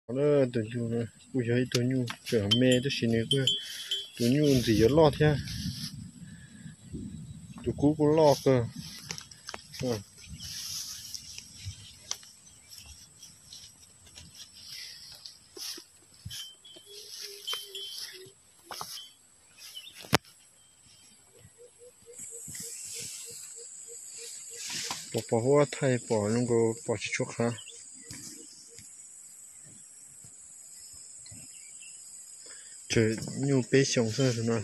Tus nyuj kuj yog ib tug nyuj tseem me tab sis nws kuj, tus nyuj ntxim yuav loj thiab. Tus kub kuj loj kawg. Pom pos huab thaij pom zoo nkaus pom tsis tshua qhav. Tseem nyuj peb xyoos xwb no.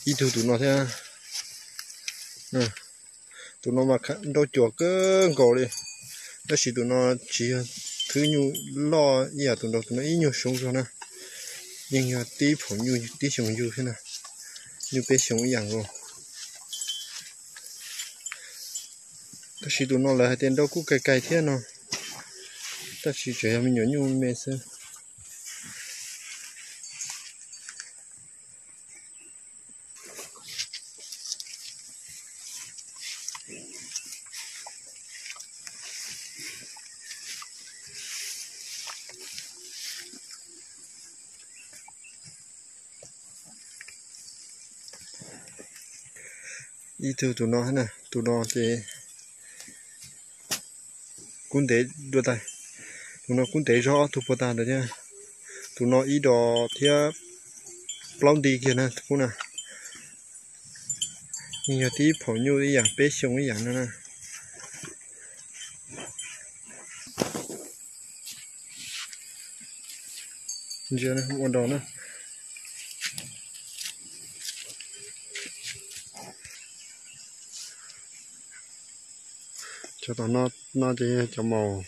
Ib tug tus no thiab. Tus no mas nrau cuam kawg nkaus li, tab sis tus no tsis yog thwb nyuj loj ib yam tus nraud, tus no ib nyuag xyoo zog na. Yeej yog tib phaum nyuj tib xyoos yug thiab na, nyuj peb xyoos ib yam nkaus. Tab sis tus no lawv hais tias nrau kuj kai kai thiab no, tab sis tseem yog me nyuam nyuj me xwb. Ib tug tus no, tus no ces kub ntev dua tas, tus no kub ntev zog ob tug puag ta ntawd thiab. Tus no ib dos thiab plaub nti kiag na tus kub na. Yeej yog tib phaum nyuj ib yam peb xyoo ib yam no na. Ntsia ua nraus na. Cov tom no, no ces yog cov maus.